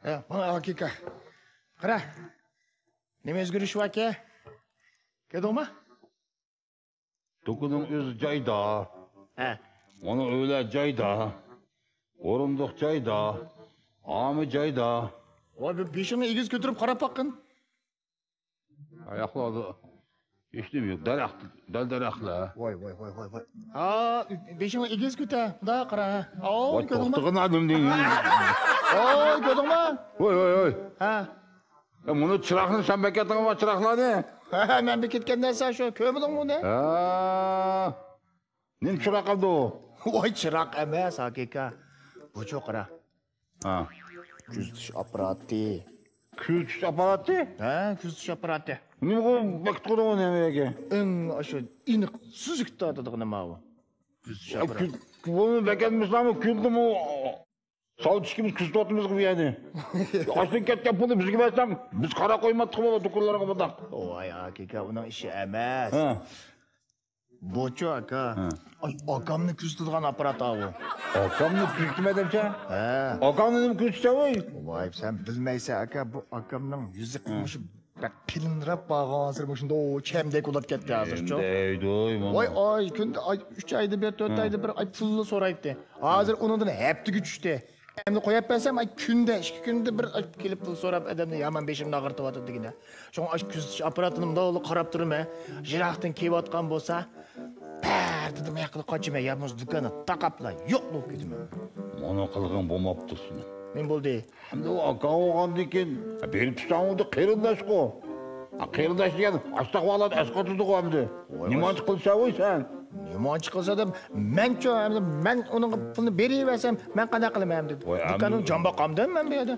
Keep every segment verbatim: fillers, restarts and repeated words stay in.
ھە، مانا ئاكىكا. قارا. نېمە ئۆزگىرىش باركى؟ كۆردۈڭمۇ؟ دۇكىنىڭ ئۆزى جايدا. ھە. ئۇنىڭ ئۆيلەر جايدا. ئورۇندۇق جايدا. ئامى جايدا. ۋاي، بېشىڭنى ئېگىز كۆتۈرۈپ قاراپ باققىن. ئاياقلاردا ھېچنېمە يوق. دەرەخ، دەل-دەرەخلەر. ۋاي، ۋاي، ۋاي، ۋاي، ۋاي. ھا، بېشىڭنى ئېگىز كۆتەر. مۇنداق قارا. ئاۋۇ، ۋاي، كۆردۈڭمۇ؟ توختىغىن ئادەمدىن. ئاۋۇ، كۆردۈڭمۇ؟ ۋاي، ۋاي، ۋاي. ھا. يا، مۇنۇ چىراغنى سەن بېكەتتىڭمۇ، چىراغلارنى؟ ھە، مەن بېكىتكەن نەرسە شۇ. كۆرمىدىڭمۇ ئۇنى؟ ھە. نېمە چىراغ قالدى ئۇ؟ ۋاي، چىراغ ئەمەس، ئاكىكا. بۇچۇ قارا. ھا. كۆزىتىش ئاپپاراتى. كۆزىتىش ئاپپاراتى؟ ھە، كۆزىتىش ئاپپاراتى. نېمە ئۇ بەك تۇرىدىغان نېمە يەرگە؟ ئەڭ ئاشۇ ئېنىق سۈزۈك تارتىدىغىنى ماۋۇ. كۆزىتىش ئاپپاراتى. بۇنى بەك ئەتمىسىمۇ كۈندىمۇ ساۋۇت ئىككىمىز كۆزىتىۋاتىمىز بۇ يەرنى. ئاشتىن كەتكەن پۇلنى بىزگە بەرسەڭ، بىز قارا قويماتتۇق بۇ دۇكانلارغا بۇنداق. ۋاي، ئاكىكا، ئۇنىڭ ئىشى ئەمەس. ھە. بۇچۇ ئاكا. ھە. ئاي، ئاكامنى كۆزىتىدىغان ئاپپارات ئاۋۇ. ئاكامنى كۆزىتىمەن دەپسەن؟ ھە. ئاكامنى نېمە كۆزىتىسەن ۋاي؟ ۋاي، سەن بىلمەيسەن ئاكا، بۇ ئاكامنىڭ يۈزى ھە. مۇشۇ بەك قېلىنراپ بارغانسېرى مۇشۇنداق چەمدەك بولۇپ كەتتى ھازىرچۇ. چەمدەيدۇ، مانا. ۋاي، ئاي، كۈندە، ئاي، ئۈچ ئايدا بىر، تۆت ھە. ئايدا بىر، ئاي، پۇللا سورايتتى. ھازىر ئۇنىڭدىن ھەپتىگە چۈشتى. ئەمدى قويۇپ بەرسەم، ئاي، كۈندە، ئىككى كۈندە بىر، ئاي، كېلىپ پۇل سوراپ، ئادەمنى يامان بېشىمنى ئاغرىتىۋاتىدۇ دېگىنە. شۇڭا ئاش كۆزىتىش ئاپپاراتىنى مۇنداق قاراپ تۇرىمەن. يىراقتىن كېلىۋاتقان بولسا، پەردىدىن مۇياققىلا قاچىمەن، يا بولمىسا دۇكاننى تاقاپلا يوق بولۇپ كېتىمەن. مانا قىلغىن بولماپتۇ سېنىڭ. نېمە بولدى؟ ئەمدى ئۇ ئاكاڭ بولغاندىن كېيىن، بېرىپ تۇرساڭ ئۇ قېرىنداشقۇ. ھە، قېرىنداش دېگەن ئاشتاق ۋاقىتلاردا ئەسقاتىدىغۇ ئەمدى. ۋاي، نېمانچە قىلسا ۋاي سەن؟ نېمانچە قىلسا دەپ، مەنچۇ ئەمدى، مەن ئۇنىڭغا پۇلنى بېرىۋەرسەم، مەن قانداق قىلىمەن ئەمدى؟ ۋاي، دۇكاننىڭ ئەمدى جان باقامدىم مەن بۇ يەردە.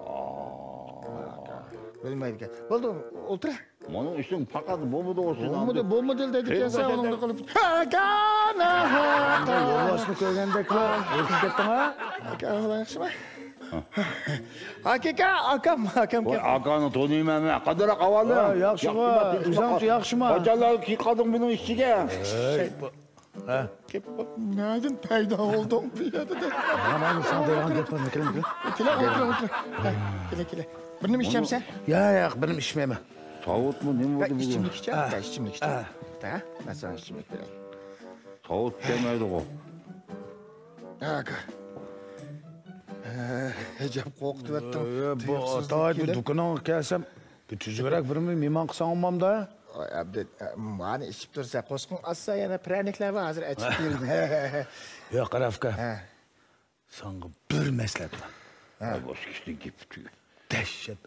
ئاا. بىلمەيدىكەن. بولدى، ئولتۇر. مانا ئىشىڭ پەقەت بولمىدى ئۇ سېنىڭ. بولمىدى، بولمىدى دەيدىكەنسەن، ئۇنىڭدا قىلىپ. ئاكا، يولۋاسنى كۆرگەندەكلا ئۆتۈپ كەتتىڭ ھە؟ ئاكا، ئەھۋالىڭ ياخشىمۇ؟ ئاكىكا، ئاكام، ئاكام ۋاي، كەپتۇ. ئاكاڭنى تونۇيمەن مەن. قانداقراق ئەھۋالىڭ؟ ۋاي، ياخشىغۇ. ياخشىما، تىنچلىقمۇ؟ ياخشىما؟ قاچانلار كىرىپ قالدىڭ بۇنىڭ ئىچىگە؟ ھەي، بۇ، ھە؟ كىرىپ، نەدىن پەيدا بولدۇڭ بۇ يەردە؟ مانا، مانا، ساڭا دەيدىغان گەپ بار، كېلىڭ، كېلىڭ. كېلىڭ، ئولتۇرۇڭ، ئولتۇرۇڭ. ھە، كېلىڭ، كېلىڭ. بىر نېمە ئىچەمسەن؟ ياق، ياق، بىر نېمە ئىچمەيمەن. ساۋۇتمۇ، نېمە بولدى بۈگۈن؟ ئىچىملىك ئىچە، ھە. ئىچىملىك ئىچە. ھە. ھە، مەن ساڭا ئىچىملىك بېرەي. ساۋۇت ئىچەلمەيدىغۇ. ئاكا. ئەجەب قورقۇتۇۋەتتىڭ. ئە، بۇ ئاتاي بۇ دۇكىنىڭغا كەلسەم، بىر تۈزۈكرەك بىر مېھمان قىلساڭ بولمامدا؟ ئەبدى، مانى ئىچىپ تۇرسا، قورسىقىڭ ئاچسا يەنە پىرەنىكلەر بار، ھازىر ئەچىپ بېرىمەن. ياق، قارا ئاكا. ھە. ساڭا بىر مەسلىھەت بار. ھە. باشقا ئىشنىڭ گېپى تۈگە. دەھشەت.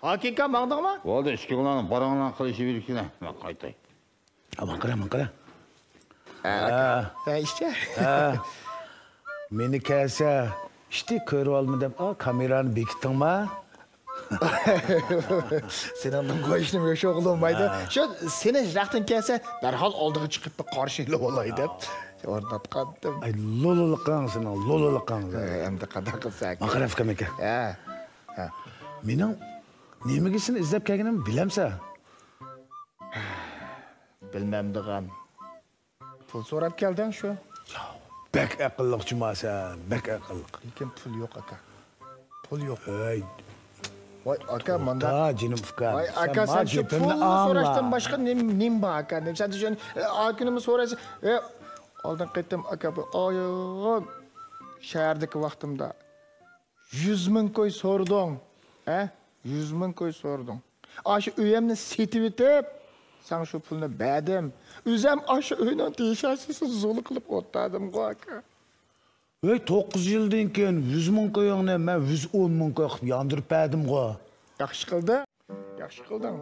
ئاكىكا، ماڭدىڭمۇ؟ بولدى، ئىككىڭلارنىڭ باراڭلارنى قىلىشىۋېرىشكىنە، مەن قايتاي. ئا، ماڭ قارا، ماڭ قارا. ھە، ھە. ھە، ئىشچە. ھە. مېنى كەلسە، ئىشتى كۆرۈۋالما دەپ، ئا، كامېرانى بېكىتتىڭما؟ سېنىڭدىن قويۇشنىم يوشۇرغىلى بولمايدۇ. ھە. شۇ سېنى يىراقتىن كەلسە، دەرھال ئالدىغا چىقىپ بىر قارشى ئېلىۋالاي دەپ ئورناتقانتىم. ئاي، لولىلىقىڭ سېنىڭ، لولىلىقىڭ. ھە، ئەمدى قانداق قىلسا ئاكا؟ ماڭ قارا ئۇكام ئاكا. ھە. ھە. مېنىڭ نېمىگە سېنى ئىزدەپ كەلگىنىمنى بىلەمسەن؟ بىلمەمدىغان. پۇل سوراپ كەلدىڭ شۇ. بەك ئەقىللىق جۇما سەن، بەك ئەقىللىق. لېكىن پۇل يوق، ئاكا. پۇل يوق. ھەي. ۋاي، ئاكا، مانداق. توختا، جېنىم ئۇكام. ۋاي، ئاكا، سەن شۇ پۇلنى سوراشتىن باشقا نېمە، نېمە بار، ئاكا؟ نېمە سەن دېگەن، ئاكىنىمۇ سورايسەن. ئالدىنقى قېتىم، ئاكا، بۇ ئايال شەھەردىكى ۋاقتىمدا يۈز مىڭ كوي سورىدىڭ، ھە؟ يۈز مىڭ كوي سورىدىڭ. ئاشۇ ئۆيەمنى سېتىۋېتىپ، ساڭا شۇ پۇلنى بەردىم. ئۆزەم ئاشۇ ئۆينىڭ دېشاشىسىنى زۇلۇ قىلىپ ئولتۇردۇمغۇ، ئاكا. ۋەي، توققۇز يىلدىن كېيىن يۈز مىڭ كويۇڭنى مەن يۈز ئون مىڭ كوي قىلىپ ياندۇرۇپ بەردىمغۇ. ياخشى قىلدىڭ. ياخشى قىلدىڭ.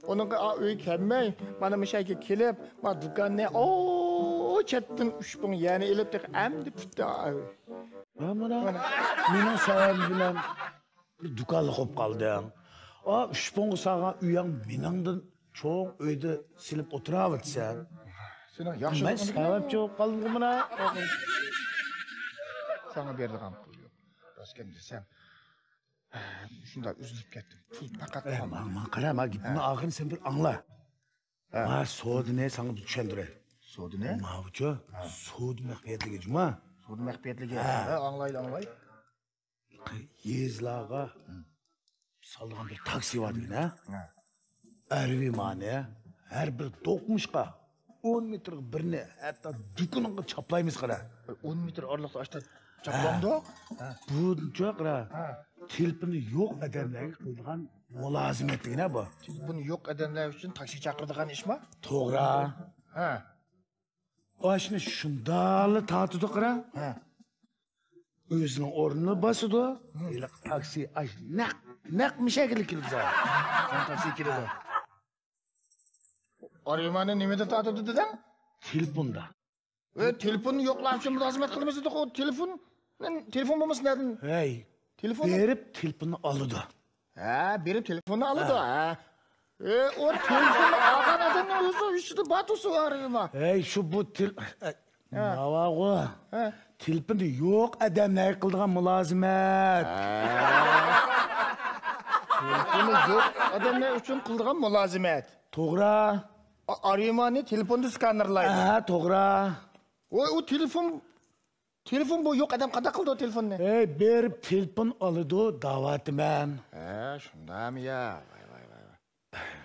ئۇنىڭغا ئا ئۆيگە كەلمەي، مانا مۇشۇ يەرگە كېلىپ، ما دۇكاننى، ئو، چەتتىن ئۈچ مىڭ يەنە ئېلىپ، تېخى ئەمدى پۈتتى ئا ئۆي. ھە، مانا، مېنىڭ سەۋەبىم بىلەن بىر دۇكانلىق بولۇپ قالدىڭ. ئا، ئۈچ مىڭغا سالغان ئۆيۈڭ مېنىڭدىن چوڭ ئۆيدە سېلىپ ئولتۇراۋاتىسەن. سېنىڭ ياخشى مەن سەۋەبچى بولۇپ قالدىمغۇ مانا. ساڭا بېرىدىغان پۇل يوق. راست گەپ دېسەم، شۇنداق ئۈزۈلۈپ كەتتىم. پۇل پەقەت ئە، قالمىدى. ماڭ، ماڭ قارا، ماڭ گېپىمنىڭ ھە. ئاخىرىنى سەن بىر ئاڭلا. ھە. ما سودىنى ساڭا بىر چۈشەندۈرەي. سودىنى؟ ماۋۇچۇ، ھە. سودا مەخپىيەتلىكى جۇما. سودا مەخپىيەتلىكى. ھە. ھە، ئاڭلايلى، ئاڭلاي. يېزىلارغا سالىدىغان بىر تاكسى بار دېگىنە. ئەرۋى مانى ھەر بىر دوقمۇشقا ئون مېتىرغا بىرنى، ھەتتا دۇكىنىڭغا چاپلايمىز قارا. ئون مېتىر ئارىلىقتا ئاشتا چاپلاندۇق. بۇنچە قارا. تېلېفونى يوق ئادەملەرگە قىلىدىغان مۇلازىمەت دېگىنە بۇ. تېلېفونى يوق ئادەملەر ئۈچۈن تاكسى چاقىرىدىغان ئىشما؟ توغرا. ھە. ئاشۇنى شۇنداقلا تارتىدۇ قارا. ھە. ئۆزىنىڭ ئورنىنى باسىدۇ. ھېلىقى تاكسى ئاش نەق، نەق مۇشەگىلا كېلىدۇ. تاكسى كېلىدۇ. ئاريۇمانى نېمىدە تارتىدۇ دېدىڭ؟ تېلېفوندا. ئە، تېلېفوننى يوقلار ئۈچۈن مۇلازىمەت قىلىمىز دېدۇق، ئۇ تېلېفون، تېلېفون بولمىسا نەدىن؟ ھەي، تېلېفون بېرىپ تېلېفوننى ئالىدۇ. ھە، بېرىپ تېلېفوننى ئالىدۇ، ھە. ئە، ئۇ تېلېفوننى ئالغان ئادەمنىڭ ئۆزى ئىچىدە بار تۇرسا ئارىما. ھەي، شۇ بۇ تېل-، ئە، ھە. ماۋاغۇ. ھە. تېلېفوندا يوق ئادەملەرگە قىلىدىغان مۇلازىمەت. ھە. تېلېفونى يوق ئادەملەر ئۈچۈن قىلىدىغان مۇلازىمەت. توغرا. ئاريۇمانى تېلېفوندا سكانېرلايدۇ. ھە، توغرا. ۋاي، ئۇ تېلېفون، تېلېفون بۇ يوق ئادەم قانداق قىلىدۇ ئۇ تېلېفوننى؟ ئەي، بېرىپ تېلېفون ئالىدۇ، دەۋاتىمەن. ھە، شۇنداقمۇ يا؟ ۋاي، ۋاي، ۋاي، ۋاي.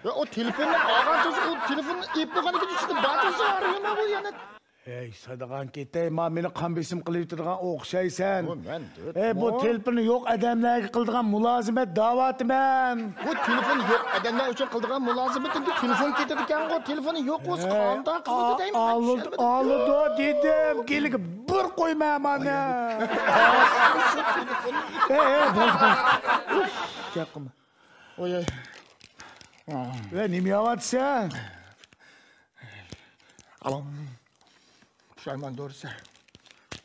يا، ئۇ تېلېفوننى ئالغان تۇرسا، ئۇ تېلېفوننى ئېلىپ بولغاندىن كېيىن ئىچىدە بار تۇرسا، ئاريۇما بۇ يەنە. ھەي، سادىغان كېتەي، ما مېنى قان بېسىم قىلىۋېتىدىغان ئوخشايسەن. بۇ مەن دېدىم. ھەي، بۇ تېلېفونى يوق ئادەملەرگە قىلىدىغان مۇلازىمەت دەۋاتىمەن. بۇ تېلېفونى يوق ئادەملەر ئۈچۈن قىلىدىغان مۇلازىمەتتىن تېلېفون كېتىدىكەنغۇ، تېلېفونى يوق بولسا قانداق قىلىدۇ دەيمەن، ئالىدۇ، ئالىدۇ دېدىم، گېلىگە بىر قويما مانا. شۇ تېلېفون. ھەي، ھەي، بولدى. ئۇف، گەپ قىلما. ۋاي، ۋاي. ۋە نېمە يەۋاتىسەن؟ ئالام. پۇشايمان دورىسى.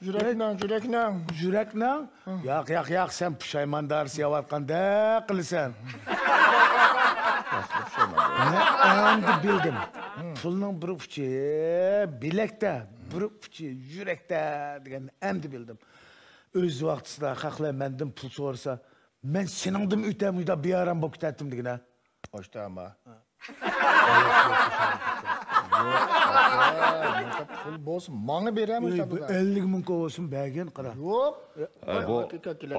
يۈرەكنىڭ، يۈرەكنىڭ. يۈرەكنىڭ؟ ياق، ياق، ياق، سەن پۇشايمان دورىسى يەۋاتقاندەك قىلىسەن. مەن ئەمدى بىلدىم. پۇلنىڭ بىر ئۇچى بىلەكتە، بىر ئۇچى يۈرەكتە دېگەننى ئەمدى بىلدىم. ئۆز ۋاقتىسىدا خەقلەر مەندىن پۇل سورىسا، مەن سېنىڭدىنمۇ ئۆتەمۇيدا بىئارام بولۇپ كېتەتتىم دېگىنە. ئاشتاما. يوق، ئاكا، پۇل بولسا ماڭا بېرەمەن. ئەي، بۇ ئەللىك مىڭ كوي بولسۇن، بەرگىن، قارا. يوق. ئە، بۇ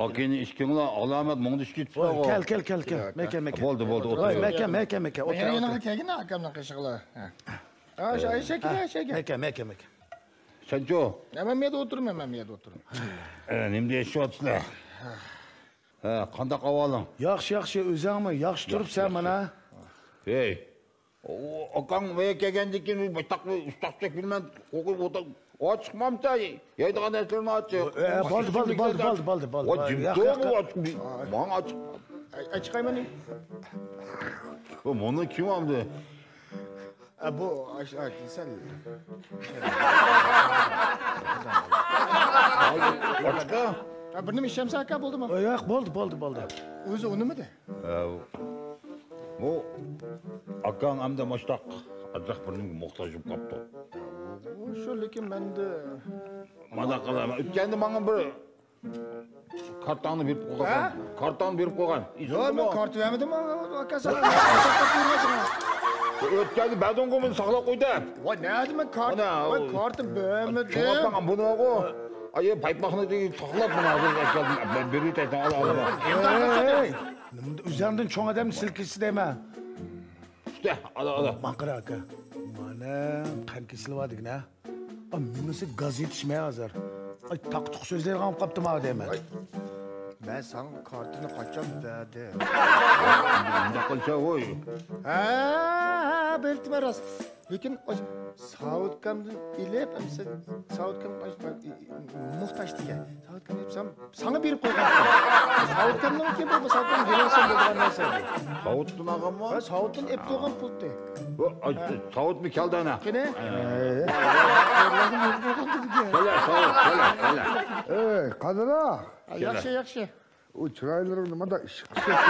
ئاكىنى ئىككىڭلار ئالامەت مۇڭدىشىپ كېتىپسىلەرغۇ. كەل، كەل، كەل، كەل. مەكە، مەكە. بولدى، بولدى، ئولتۇر. مەكە، مەكە، مەكە. ئولتۇر، ئولتۇر. يېنىغا كەلگىن، ئاكامنىڭ قېشىغا. ھە. ئاشۇ، ئاشۇ، شەكىل، شەكىل. مەكە، مەكە، مەكە. سەنچۇ؟ مەن بۇ يەردە ئولتۇرىمەن، مەن بۇ يەردە ئولتۇرىمەن. ئە، نېمە دېيىشىۋاتىسىلەر؟ ھە، قانداق ئەھۋالىڭ؟ ياخشى، ياخشى، ئۆزۈڭمۇ؟ ياخشى تۇرۇپسەن مانا. ھەي، ئاكاڭ مەيە كەلگەندىن كېيىن باشتاق ئۇشتاقچە بىلمەن، ئوقۇپ ئولتۇر. ئاچىقمامسەن، يەيدىغان نەرسىلىرىنى ئاچىق. ئە، بولدى، بولدى، بولدى، بولدى، بولدى، بولدى. ۋاي، جىم تۇر، ئاچىق. ماڭا ئاچىق. ئاچىقايمەن. بۇنى كىم ئالدى؟ ئە، بۇ، ئاش-، ئاش-، سەل. ئاچقا. ئە، بىر نېمە ئىچەمسەن، ئاكا، بولدىمۇ؟ ياق، بولدى، بولدى، بولدى. ئۆزى ئۇنىمىدى؟ ئە، بۇ ئاكاڭ ئەمدى مۇشتاق ئازراق بىر نېمىگە موھتاج بولۇپ قاپتۇ. شۇ، لېكىن مەندە. مانا قىلىمەن. ئۆتكەندە ماڭا بىر كارتاڭنى بېرىپ قويغان. ھە؟ كارتاڭنى بېرىپ قويغان. ياق، مەن كارتا بەرمىدىم، ئاكا، ساڭا. ئۆتكەندە بەردىڭغۇ، مېنى ساقلاپ قوي دەپ. ۋاي، نەدە مەن كارتا، ۋاي، كارتا بەرمىدىم. چوڭ ئاپاڭ بۇنىغۇ. ئاي، پايپاقنى ساقلاپ، مانا ھازىر ئەكەلدىم. بەرىۋېتەيسەن، ئال، ئال، ئال. ئۆزۈڭدىن چوڭ ئادەمنى سىلكىتسە دەيمەن. ئىشتە، ئالا، ئالا. ماڭقىرا ئاكا. مانا قان كېسىلى بار دېگىنە. ئا، مېڭىسى گاز يېتىشمەي ھازىر. ئاي، تاقا-تۇقا سۆزلەيدىغان بولۇپ قاپتىما دەيمەن. ۋاي. مەن ساڭا كارتىنى قاچان بەردىم؟ مۇنداق قىلسا، ۋوي. ھە، ھە، بېلىتىمەن راست. لېكىن ساۋۇتكامدىن ئېلىپ، ئەمسە ساۋۇتكام موھتاج دېگەن. ساۋۇتكام ئېلىپ ساڭا بېرىپ قويغان. ساۋۇتكامنىڭكى بۇ، ساۋۇتكام بېرەلىسەم بولىدىغان نەرسە. ساۋۇتتىن ئالغانمۇ؟ ھە، ساۋۇتتىن ئېلىپ تۇرغان پۇلتى. بۇ، ئاي، ساۋۇتمۇ كەلدى ئانا. قېنى؟ كەلە، ساۋۇت، كەلە، كەلە. ئەي، قادىر ئاغا. ياخشى، ياخشى. ئۇ چىرايلىرىڭنى مانا ئىششىق ئىششىق.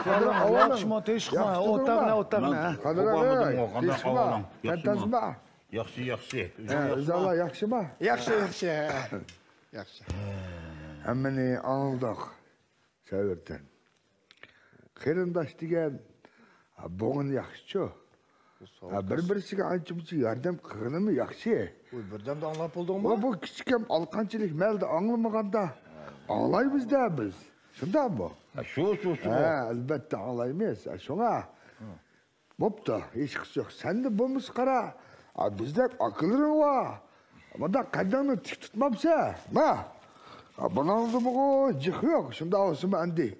قادىر ئاغا، ياخشىمۇ، تىنچلىقمۇ؟ ئولتۇرغىنا، ئولتۇرغىنا. قادىر ئاغا، تىنچلىقمۇ؟ سەن تازىمۇ؟ ياخشى، ياخشى. ئۆزۈڭلار ياخشىمۇ؟ ياخشى، ياخشى. ياخشى. ھەممىنى ئاڭلىدۇق. سەۋرتىن. قېرىنداش دېگەن، ھە، بوغۇن ياخشىچۇ. ھە، بىر-بىرسىگە ئانچە-مۇنچە ياردەم قىلغىنىمۇ ياخشى. ۋوي، بىردەمدە ئاڭلاپ بولدۇڭمۇ؟ ۋوي، بۇ كىچىككەن ئالىقانچىلىك مەلدە ئاڭلىمىغاندا. ئاڭلايمىز-دە بىز. شۇنداقمۇ؟ ھە، شۇ، شۇ، شۇ. ھە، ئەلۋەتتە ئاڭلايمىز. ھە، شۇڭا. بوپتۇ، ھېچقىسى يوق. سەندە بولمىسا قارا، ئا، بىزدەك ئاكىلىرىڭ بار. مۇنداق قەددىڭنى تىك تۇتمامسەن؟ ما. ئا، بۇنىڭدىمۇ جىق يوق. شۇنداق بولسىمۇ ئەمدى.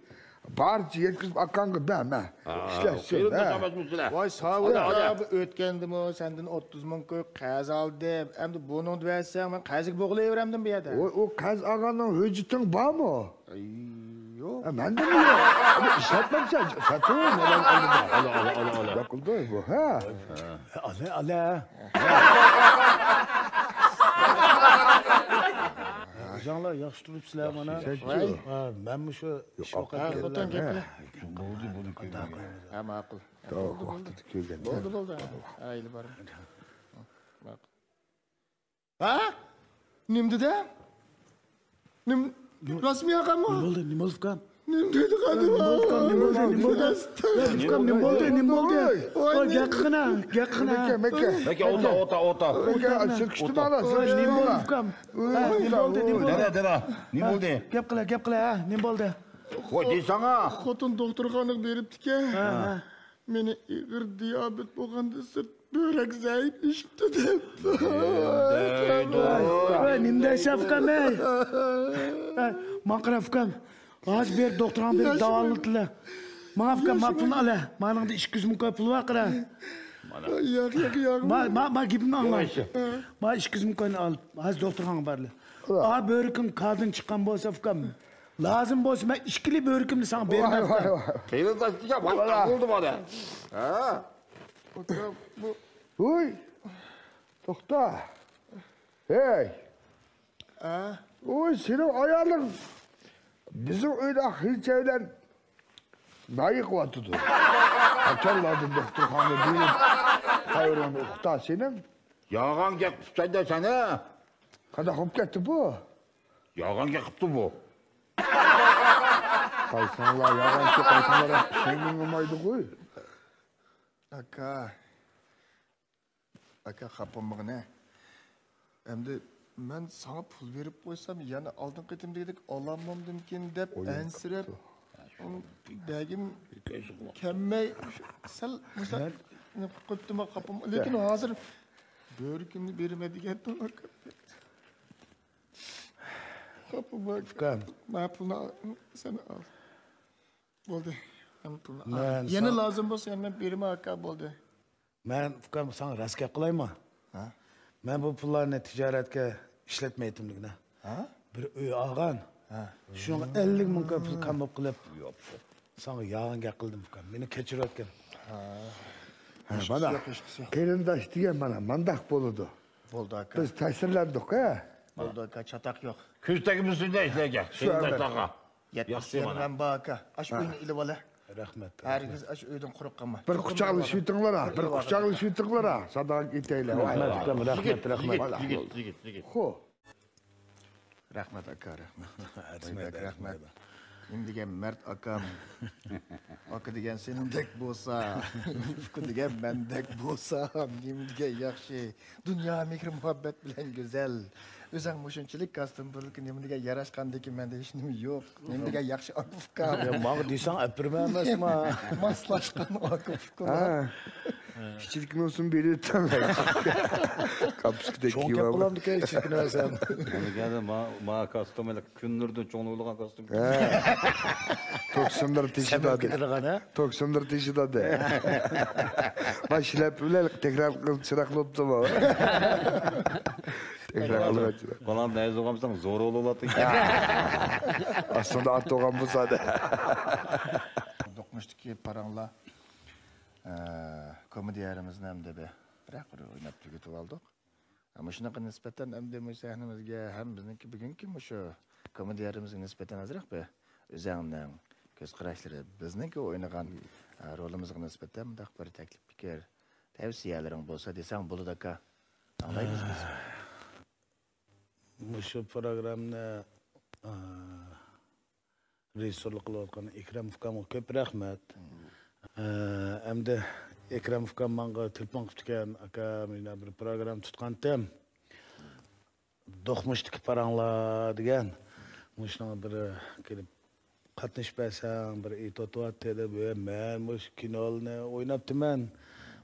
بارچە يەتكۈزۈپ ئاكاڭغا بەر، مە. ئىشلەتسۇن، قېرىنداش ھە. ئەمەسمۇ سىلەر. ۋاي، ساۋۇت ئاكا، بۇ ئۆتكەندىمۇ سەندىن ئوتتۇز مىڭ كوي قەرز ئالدىم. ئەمدى بۇنىڭدا بەرسەڭ، مەن قەرزگە بوغۇلۇۋېرەمدىم بۇ يەردە. ئۇ، ئۇ قەرز ئالغاننىڭ ھۆججىتىڭ بارمۇ؟ ئەي، يوق. ئە، مەندىمۇ يوق. ئۇنى ئىشلەتمەمسەن، ساتىۋەر، مەن ئالدىم. ئالا، ئالا، ئالا، ئالا. ياقىلدى بۇ، ھە؟ ئالا، ئالا. ئۆزۈڭلار ياخشى تۇرۇپسىلەر مانا. سەنچۇ؟ ھە، مەنمۇ شۇ ئىش ۋاقىت ھە، خوتۇن گەپلە. بولدى، بولدى، كۆيمەگە. ھە، ماقۇل. توغرا، بولدى، بولدى. ۋاقتىدا كۆرگەندە. بولدى، بولدى. ھە، ئايلى بار. ماقۇل. ھە؟ نېمە دېدى؟ نېمە؟ راستمۇ ياقاممۇ؟ نېمە بولدى؟ نېمە بولدى، ئۇكام؟ نېمە دېدى، قادىر؟ نېمە بولدى، ئۇكام؟ نېمە بولدى؟ ئۇكام، نېمە بولدى؟ نېمە بولدى؟ ۋاي، گەپ قىلغىنا، گەپ قىلغىنا. مەككە، مەككە. مەككە، ئولتۇر، ئولتۇر، ئولتۇر. مەككە، سىلكىشتىم ئالا، ۋاي، نېمە بولدى، ئۇكام؟ ھە، نېمە بولدى، نېمە بولدى؟ دەدە، دەدە، نېمە بولدى؟ گەپ قىلە، گەپ قىلە، ھە، نېمە بولدى؟ ۋاي، دەيساڭا. خوتۇن دوختۇرخانىغا بېرىپتىكەن. ھە، ھە. مېنى ئېغىر دىيابېت بولغاندىن سىرت، بۆرەك زەئىپلىشىپتۇ دەپتۇ. ۋاي، نېمە دەيسەن ئۇكام، ھەي؟ ھەي، ماڭا قارا ئۇكام. ھازىر بېرىپ دوختۇرخانىغا بېرىپ داۋالىتىلە. ماڭا ئۇكام، ما پۇلنى ئالە. مانىڭدا ئىككى يۈز مىڭ كوي پۇل بار قارا. ياق، ياق، ياق. ما، ما، ما گېپىمنى ئاڭلا. ما ئىككى يۈز مىڭ كوينى ئال. ھازىر دوختۇرخانىغا بارلى. ئا، بۆرىكىڭ كادىن چىققان بولسا ئۇكام. لازىم بولسا مەن ئىككىلى بۆرىكىمنى ساڭا بېرىمەن. ۋاي، ۋاي، ۋاي. قېرىنداش دېگەن ۋاقىت بولدى مانا. ھە؟ ۋۇي. توختا. ھەي. ھە؟ ۋۇي، سېنىڭ ئايالىڭ بىزنىڭ ئۆيدە خېلىچە بىلەن نايىق قىلىۋاتىدۇ. قاچانلاردىن دوختۇرخانىغا بېرىپ، قەۋرىڭنى ئۇقتا سېنىڭ. يالغان گەپ قىپسەن-دە سەن، ھە؟ قانداق بولۇپ كەتتى بۇ؟ يالغان گەپ قىپتۇ بۇ. قايسىڭلار يالغانچى، قايسىڭلار ئىشەنگىلى بولمايدىغۇ. ئاكا. ئاكا، خاپا بولمىغىن، ھە. ئەمدى مەن ساڭا پۇل بېرىپ قويسام، يەنە ئالدىنقى قېتىمدىكىدەك ئالالمامدىمىكىن دەپ ئەنسىرەپ، بەرگۈم كەلمەي، سەل مۇشۇنداق قىلىپ قويۇپتىمەن، خاپا بولما. لېكىن ھازىر بۆرىكىمنى بېرىمەن دېگەنتىڭ، ئاكا. خاپا بولما، ئاكا. ئۇكام. مانا پۇلنى ئال، سەن ئال. بولدى. ھەممە پۇلنى ئال. مەن يەنە ساڭا لازىم بولسا، يەنە مەن بېرىمەن، ئاكا، بولدى. مەن، ئۇكام، ساڭا راست گەپ قىلايمۇ؟ ھە؟ مەن بۇ پۇللارنى تىجارەتكە ئىشلەتمەيتتىم دېگىنە. ھە؟ بىر ئۆي ئالغان. ھە. شۇنىڭغا ئەللىك مىڭ كوي پۇل كام بولۇپ قېلىپ، ساڭا يالغان گەپ قىلدىم، ئۇكام. مېنى كەچۈرۈۋەتكىن. ھە. ھە، مانا، قېرىنداش دېگەن مانا مانداق بولىدۇ. بولدى، ئاكا. بىز تەسىرلەندۇق، ھە؟ بولدى، ئاكا، چاتاق يوق. كۆز تەگمىسۇن دە ئىشلەرگە، قېرىنداشلارغا. يەتمىش يەنە مەن بار ئاكا. ئاشۇ ئۆينى ئېلىۋالە. رەھمەت. ھەرگىز ئاشۇ ئۆيدىن قۇرۇق قالما. بىر قۇچاقلىشىۋېتىڭلار، بىر قۇچاقلىشىۋېتىڭلار. ساداقەت ئېيتەيلى. رەھمەت، ئۇكام، رەھمەت، رەھمەت. يىگىت، يىگىت، يىگىت. خو. رەھمەت، ئاكا، رەھمەت. رەھمەت، رەھمەت. نېمە دېگەن مەرد ئاكام. ئاكا دېگەن سېنىڭدەك بولسا، ئۇكا دېگەن مەندەك بولسا، نېمە دېگەن ياخشى. دۇنيا مېھرى مۇھەببەت بىلەن گۈزەل. ئۆزەڭ مۇشۇنچىلىك كاستيۇم بۇرۇلۇپ نېمە دېگەن ياراشقاندىكىن مەندە ھېچنېمە يوق. نېمە دېگەن ياخشى ئاكا ئۇكام. يا، ماڭا دېسەڭ ئەپەرمەن ئەمەسما. ماسلاشقان ئاكا ئۇكىلار. ھە. كىچىكىنى بولسۇن بېرىۋېتىڭ. كاپۇسكىدەك چوڭ كىيىۋالىدۇ. چوڭ گەپ قىلامدىكەن، كىچىكىنى بەرسەم. نېمىگە ما، ما كاستيۇم كۈنلىرىدىن چوڭ بولغان كاستيۇم. ھە. توك سىملىرى تېشىدادى. سەمەت كېتىدىغان، ھە؟ توك سىملىرى تېشىدادى. ما شىلەپە بىلەن تەكرار قىلىپ چىراغ قىلىپتىمۇ. تەكرار قىلىپ. بالام نەيزە بولغانمىساڭ زور بولۇۋاتىدۇ. ئاستىدا ئات بولغان بولسا دە. دوقمۇشتىكى پاراڭلار، ئە، كومېدىيەلىرىمىزنى ئەمدى بىر، بىرەر قۇر ئويناپ تۈگىتىۋالدۇق. مۇشۇنىڭغا نىسبەتەن ئەمدى مۇشۇ سەھنىمىزگە ھەم بىزنىڭكى بۈگۈنكى مۇشۇ كومېدىيەلىرىمىزگە نىسبەتەن ئازراق بىر ئۆزەڭنىڭ كۆز قاراشلىرى، بىزنىڭكى ئوينىغان، ئە، رولىمىزغا نىسبەتەن مۇنداق بىر تەكلىپ پىكىر، تەۋسىيەلىرىڭ بولسا دېسەڭ بولىدۇ ئاكا. ئاڭلايمىز بىز. مۇشۇ پروگراممىنى، ئە، رېژىسسورلۇق قىلىۋاتقان ئەكرەم ئۇكامغا كۆپ رەھمەت. ئە، ئەمدى ئەكرەم ئۇكام ماڭا تېلېفون قىپتىكەن، ئاكا، مەن بىر پروگرامما تۇتقانتىم. دوقمۇشتىكى پاراڭلار دېگەن. مۇشۇنىڭغا بىر كېلىپ قاتنىشىپ بەرسەڭ، بىر ئېتوت بارتى دەپ، ۋە مەن مۇشۇ كىنولارنى ئويناپتىمەن.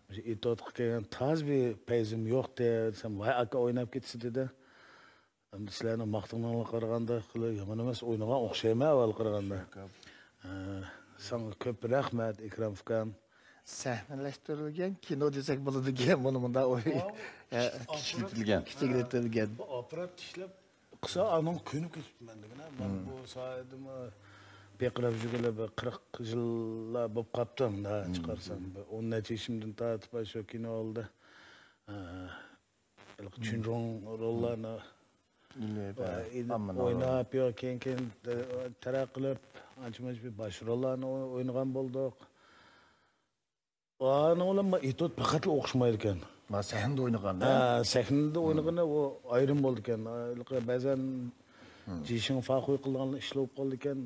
مۇشۇ ئېتوتقا كەلگەن تازا بىر پەيزىم يوقتى دېسەم، ۋاي ئاكا ئويناپ كېتىسىز دېدى. ئەمدى سىلەرنىڭ ماختىغىنىڭلارغا قارىغاندا خېلى يامان ئەمەس، ئوينىغان ئوخشايمەن ئەۋۋەل قارىغاندا. ھە، ساڭا كۆپ رەھمەت، ئىكرام ئۇكام. سەھنىلەشتۈرۈلگەن كىنو دېسەك بولىدىكەن، بۇنى مۇنداق ئوي-، ھە، كىچىكلىتىلگەن. كىچىكلىتىلگەن. بۇ ئاپپارات ئىشلەپ قىلسا، ئانىڭ كۆنۈپ كېتىپتىمەن دېگىنە. مەن بۇ ساھەدىمۇ بېقىراپ يۈرگىلى بىر قىرىق يىللار بولۇپ قاپتۇ، مۇنداق چىقارسام. بىر ئون نەچچە يېشىمدىن تارتىپ شۇ كىنو ئالدى. ھە. ھېلىقى چۈنجۇڭ روللارنى ئويناپ، يا كېيىن، كېيىن تەرەققىي قىلىپ، ئانچە-مۇنچە بىر باش روللارنى ئوينىغان بولدۇق. ئانىڭ بىلەن مانا ئېتوت پەقەتلا ئوخشىمايدىكەن. مانا سەھنىدە ئوينىغاندا؟ ھە، سەھنىدە ئوينىغىنى ئۇ ئايرىم بولىدىكەن. ھېلىقى بەزەن جىشىڭ فاخۇي قىلىدىغان ئىشلار بولۇپ قالىدىكەن.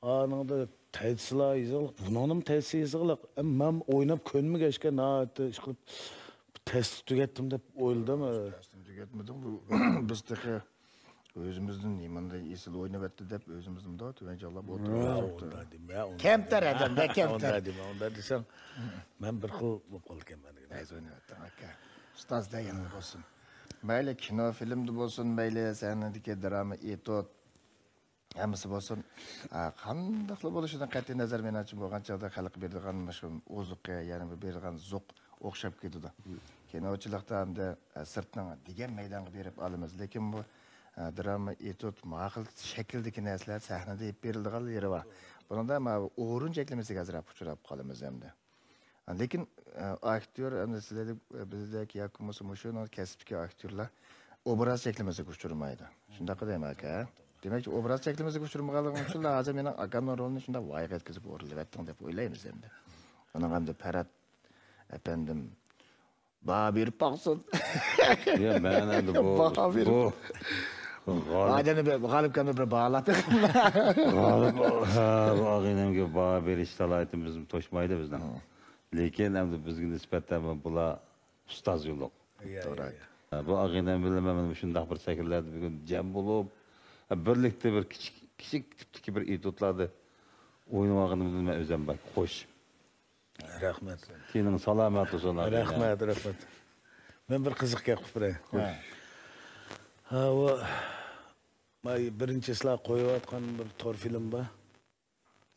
ئانىڭدا تەيسىلا يېزىقلىق، بۇنىڭدىمۇ تەيسى يېزىقلىق. ئەمما مەن ئويناپ كۆنمىگەچكە ناھايىتى ئىشقىلىپ تەستە تۈگەتتىم دەپ ئويلىدىم. تەستىنى تۈگەتمىدىڭ. بۇ، بىز تېخى ئۆزىمىزدىن نېمانداق ئېسىل ئوينىۋەتتى دەپ ئۆزىمىزنى مۇنداق تۆۋەن چاغلاپ ئۇنداق دېمە، ئۇنداق كەمتەر دېمە. ئادەمدە كەمتەر. ئۇنداق دېمە، ئۇنداق دېسەڭ مەن بىر خىل بولۇپ قالىدىكەنمەن دېگەن. ئەيز ئويناۋەتتىڭ ئاكا. ئۇستاز دېگەن بولسۇن. مەيلى كىنو فىلىمدا بولسۇن، مەيلى سەھنىدىكى دراما ئېتوت. ھەممىسى بولسۇن. ئا، قانداقلا بولۇشىدىن قەتئىي نەزەر، مېنىڭچە بولغان چاغدا خەلققە بېرىدىغان مۇشۇ ئوزۇقى، يەنى بىر بېرىدىغان زوق ئوخشاپ كېتىدۇ. كىنوچىلىقتا ئەمدى، ئە، سىرتنىڭ دېگەن مەيدانغا بېرىپ ئالىمىز. لېكىن بۇ، ئە، دراما، ئېتوت، ماقۇل شەكىلدىكى نەرسىلەر سەھنىدە ئېلىپ بېرىلىدىغان يېرى بار. بۇنىڭدا ماۋۇ ئورۇن چەكلىمىسىگە ئازراق ئۇچراپ قالىمىز ئەمدى. لېكىن، ئە، ئاكتيور، ئەمدى سىلەردەك، ئە، بىزدەك ياكى بولمىسا مۇشۇ كەسىپتىكى ئاكتيورلار ئوبراز چەكلىمىسىگە ئۇچرىمايدۇ. شۇنداققۇ دەيمەن ئاكا؟ دېمەك، ئوبراز چەكلىمىسىگە ئۇچرىمىغانلىقىڭ ئۈچۈنلا ھازىر مېنىڭ ئاكامنىڭ رولىنى شۇنداق ۋايىغا يەتكۈزۈپ ئورۇنلىۋەتتىڭ دەپ ئويلايمىز ئەمدى. ئۇنىڭ ئەمدى پەرھات ئەپەندىم باھا بېرىپ باقسۇن. يا، مەن ئەمدى بۇ، باھا بېرىپ. بۇ غالىب، ئادەمنى بىر، غالىبكەمنى بىر باھالاپ بېقىڭ. غالىب، ھە، بۇ ئاغىنەمگە باھا بېرىش سالاھىيىتىم بىزنى توشمايدۇ بىزنىڭ. لېكىن ئەمدى بىزگە نىسبەتەن بۇلار ئۇستاز يولۇق. يا، يا، يا. بۇ ئاغىنەم بىلەن مەن مۇشۇنداق بىر سەھنىلەردە بۈگۈن جەم بولۇپ، بىرلىكتە بىر كىچىك، كىچىك تىپتىكى بىر ئېتوتلاردا ئوينىۋالغىنىمدىن مەن ئۆزۈم بەك خوش. رەھمەت. تېنىڭ سالامەت بولسۇن، ئاغىنەم. رەھمەت، رەھمەت. مەن بىر قىزىق گەپ قىلىپ بېرەي. ھە. ھە، ئۇ، ماي بىرىنچى سىلەر قويۇۋاتقان بىر تور فىلىم بار.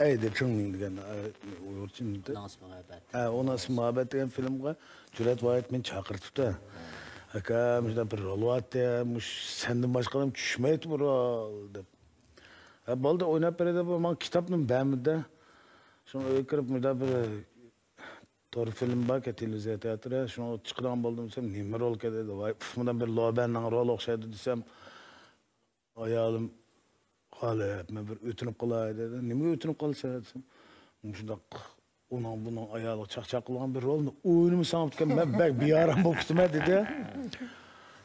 ئەيدى چىڭلىڭ دېگەن، ئە، ئۇيغۇرچە نېمىدى؟ ئۇنىڭ ئىسمى مۇھەببەت. ھە، ئۇنىڭ ئىسمى مۇھەببەت دېگەن فىلىمغا جۈرئەت ۋاھىت مېنى چاقىرتىپتۇ. ئاكا، مۇشۇنداق بىر رول بارتى، مۇش-، سەندىن باشقا ئادەم چۈشمەيتتى بۇ رول، دەپ. ھە، بولدى، ئويناپ بېرەي دەپ، ماڭا كىتابنى بەرمىدى. شۇڭا ئۆيگە كىرىپ، مۇنداق بىر تور فىلىم باركەن، تېلېۋىزىيە تىياتىرى، شۇنىڭغا چىقىدىغان بولدۇم دېسەم، نېمە رولكەن دېدى. ۋاي، ئۇف، مۇنداق بىر لوبەننىڭ رولى ئوخشايدۇ دېسەم، ئايالىم، غالىب، مەن بىر ئۆتۈنۈپ قالاي دېدى. نېمىگە ئۆتۈنۈپ قالىسەن دېسەم، مۇشۇنداق ئۇنىڭ بۇنىڭ ئايالىغا چاقچاق قىلغان بىر رولنى ئوينىمىسام ئىكەن، مەن بەك بىئارام بولۇپ كېتىمەن دېدى.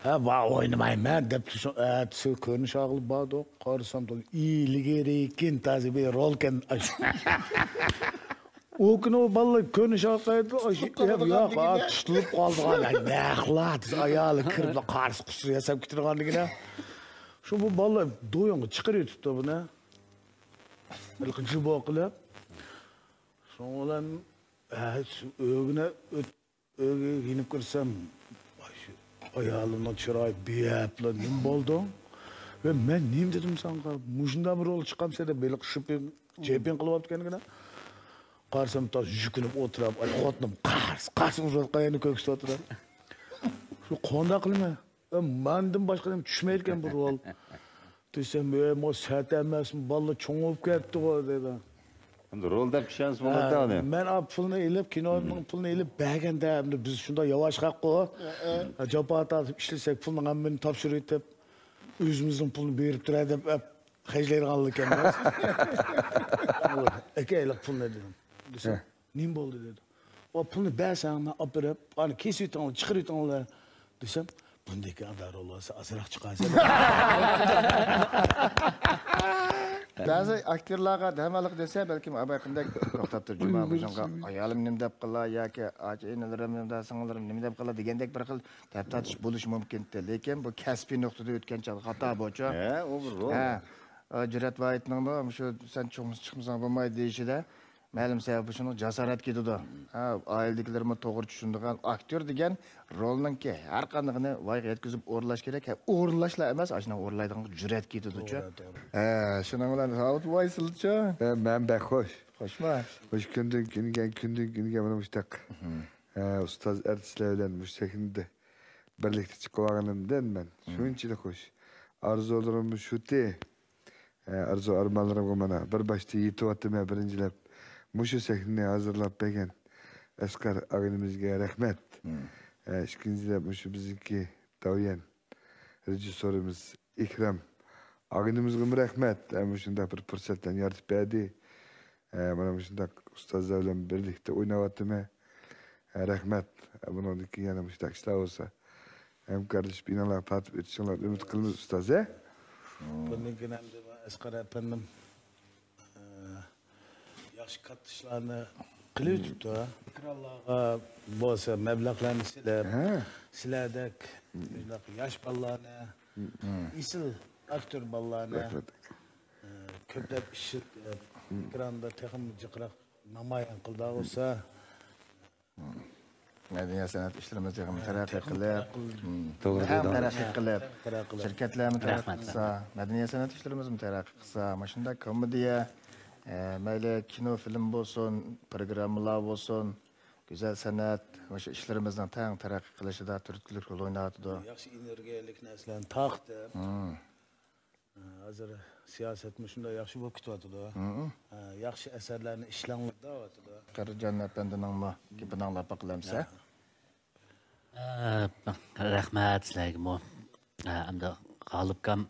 ھە، بار ئوينىمايمەن دەپ شۇ ئەتىسى كۆرۈنۈش ئالغىلى باردۇق. قارىسام، ئىلگىرىكىن تازا بىر رولكەن. ئۇ كۈنى ئۇ بالىلار كۆرۈنۈش ئالغايدۇ، ياق، تۇتۇلۇپ قالىدىغان، نەقلا، ئايالى كىرىپ، قارىسى قۇسۇر ياساپ كېتىدىغان دېگىنە. شۇ بۇ بالىلار دويۇڭغا چىقىرىۋېتىپتۇ بۇنى. ھېلىقى جۇبو قىلىپ. شۇنىڭ بىلەن، ھە، شۇ ئۆيگە ئۆت-، ئۆيگە يېنىپ كىرسەم، ئاي، شۇ ئايالىمنىڭ چىرايى بىيەپلا نېمە بولدۇڭ؟ ۋە مەن نېمە دېدىم ساڭا؟ مۇشۇنداق بىر رول چىقامسەن دەپ ھېلىقى شۇپىڭ، جېپىڭ قىلىۋاپتىكەنغىنە. قارىسام، تاز يۈكۈنۈپ ئولتۇرۇپ، ئاي، خوتۇنۇم قارس، قارس ئۇرۇۋاتقان يەرنى كۆكسىتىۋاتىدۇ. شۇ قانداق قىلىمەن؟ ئە، مەندىن باشقا نېمە چۈشمەيدىكەن بۇ رول. دېسەم، ئە، مۇ سەت ئەمەسمۇ، بالىلار چوڭىيىپ كەتتىغۇ، دېدى. ئەمدى رول دەپ ئىشەنسە بولىدۇ ئۇنى. مەن ئا پۇلنى ئېلىپ، كىنونىڭ پۇلىنى ئېلىپ بەرگەندە، ئەمدى بىز شۇنداق ياۋاش خەققۇ. جاپا تارتىپ ئىشلىسەك، پۇلنىڭ ھەممىنى تاپشۇرۇۋېتىپ، ئۆزىمىزنىڭ پۇلىنى بېرىپ تۇراي دەپ، ئەپ، خەجلەيدىغانلىكەنمىز. ئاكا، ئېلىق پۇلنى دېدىم. دېسەم، نېمە بولدى دېدى. ئۇ پۇلنى بەرسەڭ، مەن ئاپىرىپ، ئانى كېسىۋېتىڭلار، چىقىرىۋېتىڭلار دېسەم، بۇندىكى ئادا رول بولسا ئازراق چىقارسەن. بەزى ئاكتيورلارغا دەماللىق دېسە، بەلكىم ئابايقىندەك توختاپتۇ، جۇما مۇشۇڭغا ئايالىم نېمە دەپ قىلا ياكى ئاچا ئىنىلىرىم نېمە دەپ، سىڭىللىرىم نېمە دەپ قىلا دېگەندەك بىر خىل دەپ تارتىش بولۇشى مۇمكىنتى. لېكىن بۇ كەسپىي نۇقتىدا ئۆتكەن چاغدا خاتا بۇچۇ. ھە، ئۇ بىر رول. ھە. ئا، جۈرئەت ۋاھىتنىڭمۇ مۇشۇ «سەن چوقۇم چىقمىساڭ بولمايدۇ» دېيىشىدە مەلۇم سەۋەب شۇنىڭ جاسارەت كېتىدۇ. ھە، ئائىلىدىكىلىرىمۇ توغرا چۈشىنىدىغان، ئاكتيور دېگەن رولنىڭكى ھەر قاندىقىنى ۋايغا يەتكۈزۈپ ئورۇنلاش كېرەك. ھە، ئورۇنلاشلا ئەمەس، ئاشۇنىڭ ئورۇنلايدىغان جۈرئەت كېتىدۇچۇ. توغرا، توغرا. ھە، شۇنىڭ بىلەن ساۋۇت ۋايسىلچۇ؟ ھە، مەن بەك خوش. خوشما؟ مۇشۇ كۈندىن كۈنگە، كۈندىن كۈنگە مانا مۇشۇنداق، ھە، ئۇستاز ئارتىسلار بىلەن مۇشۇ سەھنىدە بىرلىكتە چىقىۋالغىنىمدىن مەن شۇنچىلىك خوش. ئارزۇلىرىم شۇتى. ئارزۇ ئارمانلىرىمغا مانا بىر باشتا يېتىۋاتىمەن، بىرىنچىلەپ مۇشۇ سەھنىنى ھازىرلاپ بەرگەن ئەسقەر ئاغىنىمىزگە رەھمەت. ئىككىنچىلەپ مۇشۇ بىزنىڭكى داۋيەن رېژىسسورىمىز ئىكرام ئاغىنىمىزغىمۇ رەھمەت. مۇشۇنداق بىر پۇرسەتلەرنى يارىتىپ بەردى. مانا مۇشۇنداق ئۇستازلار بىلەن بىرلىكتە ئويناۋاتىمەن. ھە، رەھمەت. ھە، بۇنىڭدىن كېيىن يەنە مۇشۇنداق ئىشلار بولسا، ھەمكارلىشىپ يېنىڭلارغا تارتىپ ئۆتۈشۈڭلارنى ئۈمىد قىلىمىز، ئۇستاز، ھە؟ بۇندىن كېيىن ئەمدى ئەسقەر ئەپەندىم، ئە، ياخشى كاتتا ئىشلارنى قىلىۋېتىپتۇ. ئېكرانلارغا بولسا مەبلەغلەرنى سېلىپ، ھە. سىلەردەك مۇنداق ياش بالىلارنى، ئېسىل ئاكتيور بالىلارنى، رەھمەت. ئە، كۆپلەپ ئىشلىتىپ، ئېكراندا تېخىمۇ جىقراق نامايان قىلىدىغان بولسا، مەدەنىيەت سەنئەت ئىشلىرىمىز تېخىمۇ تەرەققىي قىلىپ، توغرا دېدىڭ. تەرەققىي قىلىپ، شىركەتلەرمۇ تەرەققىي قىلسا، مەدەنىيەت سەنئەت ئىشلىرىمىزمۇ تەرەققىي قىلسا، مۇشۇنداق كومېدىيە، ئە، مەيلى كىنو، فىلىم بولسۇن، پروگراممىلار بولسۇن، گۈزەل سەنئەت، مۇشۇ ئىشلىرىمىزنىڭ تەڭ تەرەققىي قىلىشىدا تۈرتكىلىك رول ئويناۋاتىدۇ. ياخشى ئېنېرگىيەلىك نەرسىلەرنى تارقىتىپ، ھازىر سىياسەتمۇ شۇنداق ياخشى بولۇپ كېتىۋاتىدۇ. ھە، ياخشى ئەسەرلەرنى ئىشلەڭلار دەۋاتىدۇ. قىرجان ئەپەندىنىڭمۇ گېپىنى ئاڭلاپ باقىلى ئەمسە. ھە، رەھمەت سىلەرگىمۇ. ھە، ئەمدى غالىپكام،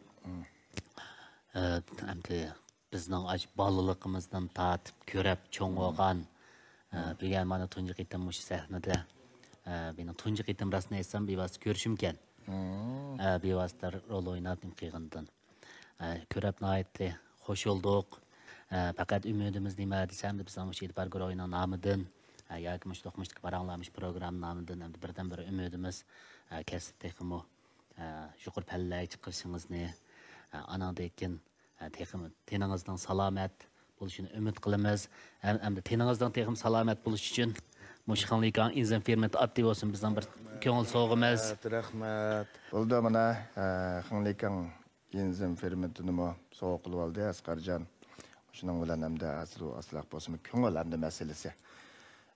ھە، ئەمدى بىزنىڭ ئاشۇ بالىلىقىمىزدىن تارتىپ كۆرۈپ چوڭ بولغان، ھە، بۈگۈن مانا تۇنجى قېتىم مۇشۇ سەھنىدە، ھە، مېنىڭ تۇنجى قېتىم راستىنى ئېيتسام بىۋاسىتە كۆرۈشۈمكەن. ھە، بىۋاسىتە رول ئويناپ نېمە قىلغىنىدىن. ئە، كۆرۈپ ناھايىتى خوش بولدۇق. ئە، پەقەت ئۈمىدىمىز نېمە دېسەم، بىزنىڭ مۇشۇ ئېتىبار گۇرۇھىنىڭ نامىدىن، ئە، ياكى مۇشۇ دوقمۇشتىكى پاراڭلار مۇشۇ پروگرامما نامىدىن ئەمدى بىردىنبىرى ئۈمىدىمىز، ئە، كەسىپ تېخىمۇ، ئە، يۇقىرى پەللىلەرگە چىقىرىشىڭىزنى، ئە، ئانىڭدىن كېيىن، ئە، تېخىمۇ تېنىڭىزنىڭ سالامەت بولۇشىنى ئۈمىد قىلىمىز. ھەم، ئەمدى تېنىڭىزنىڭ تېخىمۇ سالامەت بولۇشى ئۈچۈن مۇشۇ خېڭلىكاڭ ئېنزىم فېرمېنتى ئاددىي بولسۇن بىزنىڭ بىر كۆڭۈل سوۋغىمىز. رەھمەت، رەھمەت. بولدى، مانا، ئە، خېڭلىكاڭ ئېنزىم فېرمېنتىنىمۇ سوۋغا قىلىۋالدى ئەسقەرجان. شۇنىڭ بىلەن ئەمدى ھازىر ئۇ ئازراق بولسىمۇ كۆڭۈل ئەمدى مەسىلىسى.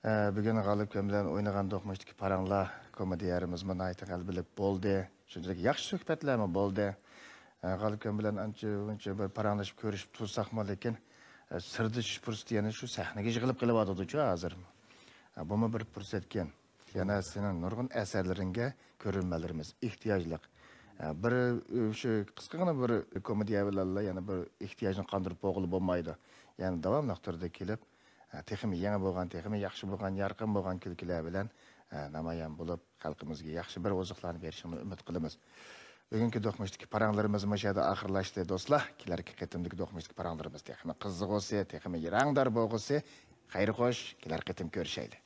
ئە، بۈگۈن غالىپكام بىلەن ئوينىغان دوقمۇشتىكى پاراڭلار كومېدىيەمىزمۇ ناھايىتى غەلىبىلىك بولدى. شۇنچىلىك ياخشى سۆھبەتلەرمۇ بولدى. ئە، غالىپكام بىلەن ئانچە مۇنچە بىر پاراڭلىشىپ كۆرۈشۈپ تۇرساقمۇ، لېكىن، ئە، سىردىشىش پۇرسىتى يەنە شۇ سەھنىگە يىغىلىپ قېلىۋاتىدۇچۇ ھازىر. ئە، بۇمۇ بىر پۇرسەتكەن. يەنە سېنىڭ نۇرغۇن ئەسەرلىرىڭگە كۆرۈرمەنلىرىمىز ئېھتىياجلىق. ئە، بىر، ئە، شۇ قىسقىغىنا بىر كومېدىيە بىلەنلا يەنە بىر ئېھتىياجنى قاندۇرۇپ بولغىلى بولمايدۇ. يەنە داۋاملىق تۈردە كېلىپ، ئە، تېخىمۇ يېڭى بولغان، تېخىمۇ ياخشى بولغان، يارقىن بولغان كۈلكىلەر بىلەن، ئە، نامايان بولۇپ، خەلقىمىزگە ياخشى بىر ئوزۇقلارنى بېرىشىڭنى ئۈمىد قىلىمىز. بۈگۈنكى دوقمۇشتىكى پاراڭلىرىمىز مۇشۇ يەردە ئاخىرلاشتى، دوستلار. كېلەركى قېتىمدىكى دوقمۇشتىكى پاراڭلىرىمىز تېخىمۇ قىزىغۇسى، تېخىمۇ رەڭدار بولغۇسى. خەير خوش، كېلەر قېتىم كۆرۈشەيلى.